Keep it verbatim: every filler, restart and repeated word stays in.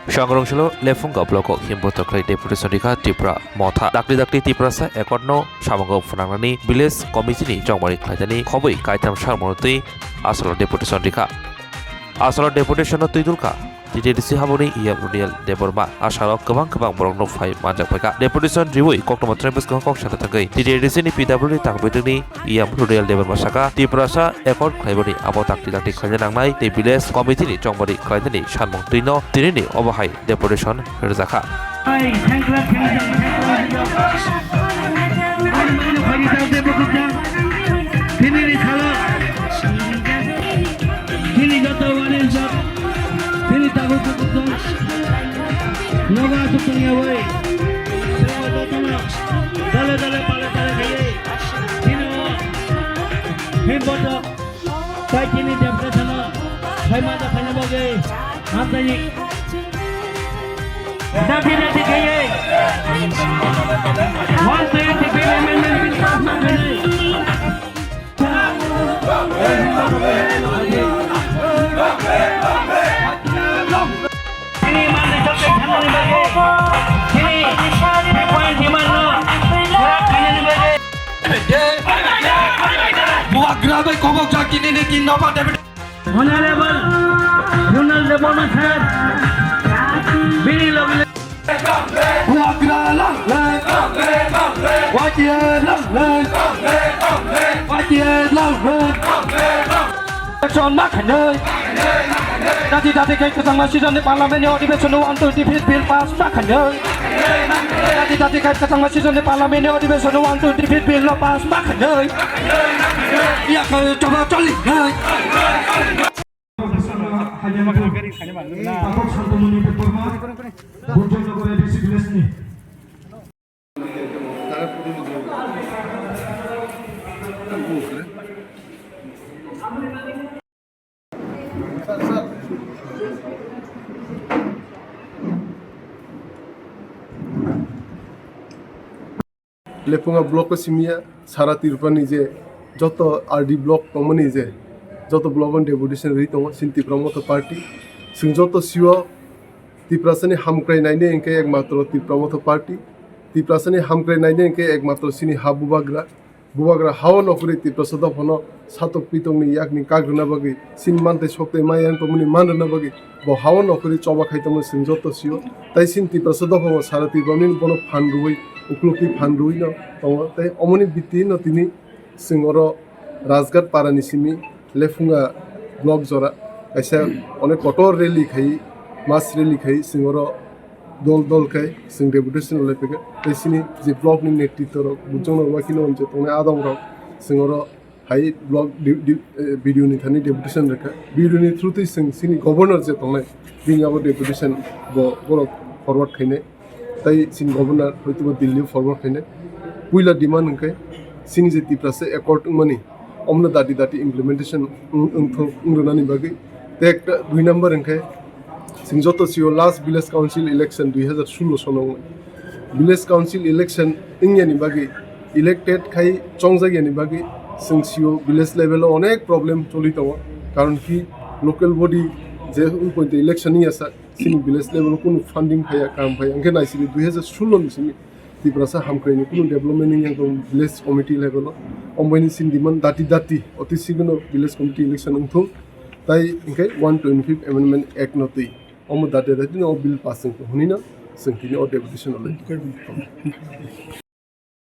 Songrong salo Lephunga block o himbo toklai deputation rikha Tipra Motha. Dakti dakti Tiprasa accord no samungo phwnangnani village committee ni chongmari khlainani khobwi kaitham sarmoni twi asalo deputation rikha. Asalo deputation no twi dulkha T T D C haboni E M Runiel Debbarma. Asalo kwbang kwbang borok no phai manjak phaikha. Deputation riwi koktwma trembus kok sana thangwi T T D C ni P W D tangwi tongni E M Runiel Debbarma saka, Tiprasa accord khlaibani abo dakti dakti khlaina nangnai tei village committee ni chongmari khlainani sanmung twino tinini obo hai deputation rwjakha. Ai, thengkla, thengjang, thengkla, thengjang. Ani mangno phaidi ta de bokuk jang. Tinini salo. Tini joto wani jang. Tini tabu bokuk jang. Nogo asuk tongya wai. Jotono dale dale pale pale khaiwi. Tini o. Himbotok. Tai tini deputation o. Hai mata khaina bagwi. Amtani. Dabi dabi khaiwi. One twenty-five amendment bill pass ma khainai. Bubagra bai kobok jak tini ni tin nobar deputy. Honorable Ronald Debbarma sir, bini logi logi Bubagra lang lang. Wakia lang lang. Wakia lang lang. Action ma khainai. Dati dati kai kwchangma session ni parliament ni odibeshon no one twenty-five bill pass ma khainai. Dati dati kai kwchangma session ni parliament ni odibeshon no one twenty-five bill no pass ma khainai. Iya kai choba choli nai. Takhuk Santamoni Debbarma, Burjanagar A D C village ni. Lephunga block o simiya sara Tripura ni je joto R D block tongmani je joto block o deputation rwi tongo chini Tipra Motha party. Chwng joto sio Tiprasani hamkrai nainai hwnkhe ekmatro Tipra Motha party. Tiprasani hamkrai nainai hwnkhe ekmatro chini ha bubagra. Bubagra hao nokhorwi Tiprasa dophano satok pitokni yakni kak rwna bagwi, chini mantwi soktwi ma yang tongmani man rwna bagwi, bo hao nokhorwi choba khai tongmani chwng joto sio. Tai chini Tiprasa dophano sara Tripurani bono phan rwui, uklukni phan rwui no tongo. Tai omoni biti no tini chwng oro Rajghat parani simi Lephunga block jora kaisa onek kotor rally khai, mass rally khai chwng oro dol dol khai chwng deputation rwlai phaikha. Tai chini je block ni netritwa rok, bujong rok, wakino je tongnai adong rok, chwng oro hai block di-, di-, eh, B D O ni thani deputation rwkha. B D O ni through twi chwng chini governor je tongnai, bini abo deputation bo borok forward khainai. Tai chini governor hoitobo Delhi forward khainai. Puila demand hwnkhe chini je Tiprasa accord wngmani, omono dati dati implementation wng-, wngthok, wng rwnani bagwi. Tei ekta dui number hwnkhe chwng joto sio last village council election dui hazar sullo sono wngmani. Village council election wngyani bagwi, elected khai chongjakyani bagwi chwng sio village level o onek problem choli tongo. Karon ki local body je wngpointe election wngya sa, chini village level o kunu funding phaiya, kam phaiya. Hwnkhe naisidi dui hazar sullo ni simi Tiprasa hamkraini kunu development wngya tong village committee level o. Ombaini chini demand dati dati oti sigino village committee election wngthung. Tai hwnkhe one twenty-five Amendment Act no twi omo dati dati no o bill pass wngthung hwnwi no chwng tini o deputation o lai.